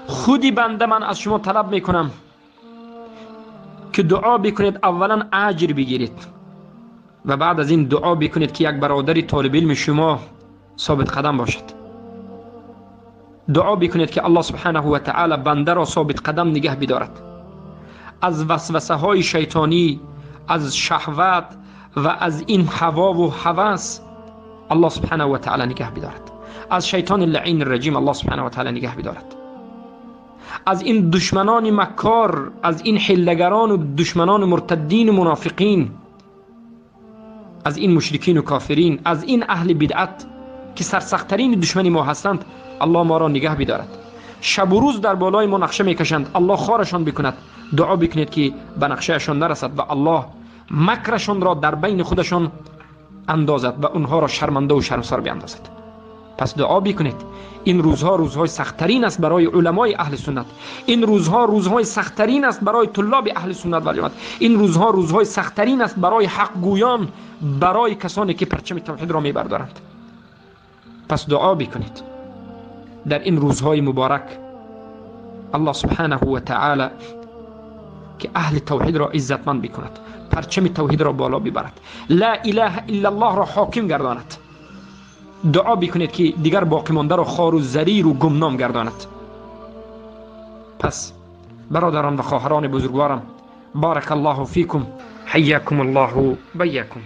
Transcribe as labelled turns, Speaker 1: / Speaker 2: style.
Speaker 1: Худи банда ман аз шумо талаб мекунам ки дуо бикунед, аввалан аҷр бигиред ва баъд аз ин дуо бикунед ки як бародари толиби илми шумо собит қадам бошад. Дуо бикунед ки Аллоҳ субҳанаҳу ва таъоло бандаро собит қадам нигаҳ бидорад аз васвасаҳои шайтонӣ, аз шаҳват ва аз ин ҳавову ҳавас. Аллоҳ субҳанаҳу ва таъоло нигаҳ бидорад аз шайтони лаъини раҷим. Аллоҳ субҳанаҳу ва таъоло нигаҳ бидорад аз ин душманони маккор, аз ин ҳиллагарону душманони муртаддину мунофиқин, аз ин мушрикину кофирин, аз ин аҳли бидъат ки сарсахттарин душмани мо ҳастанд. Аллоҳ моро нигаҳ бидорад. Шабу рӯз дар болои мо нақша мекашанд. Аллоҳ хорашон бикунад. Дуо бикунед ки ба нақшаашон нарасад ва Аллоҳ макрашонро дар байни худашон андозад ва онҳоро шармандаву шармсор биандозад. Пас дуо бикунед. Ин рӯзҳо рӯзҳои сахттарин аст барои уламои аҳли суннат. Ин рӯзҳо рӯзҳои сахттарин аст барои туллоби аҳли суннат ва ҷамоат. Ин рӯзҳо рӯзҳои сахттарин аст барои ҳақгӯён, барои касоне ки парчами тавҳидро мебардоранд. Пас дуо бикунед дар ин рӯзҳои муборак Аллоҳ субҳанаҳу ва таъоло ки аҳли тавҳидро иззатманд бикунад, парчами тавҳидро боло бибарад, ла илаҳа иллаллоҳро ҳоким гардонад. Дуо бикунед ки дигар боқимондаро хору зариру гумном гардонад. Пас бародарон ва хоҳарони бузургворам, барак Аллоҳу фикум, ҳайякум Аллоҳу байякум.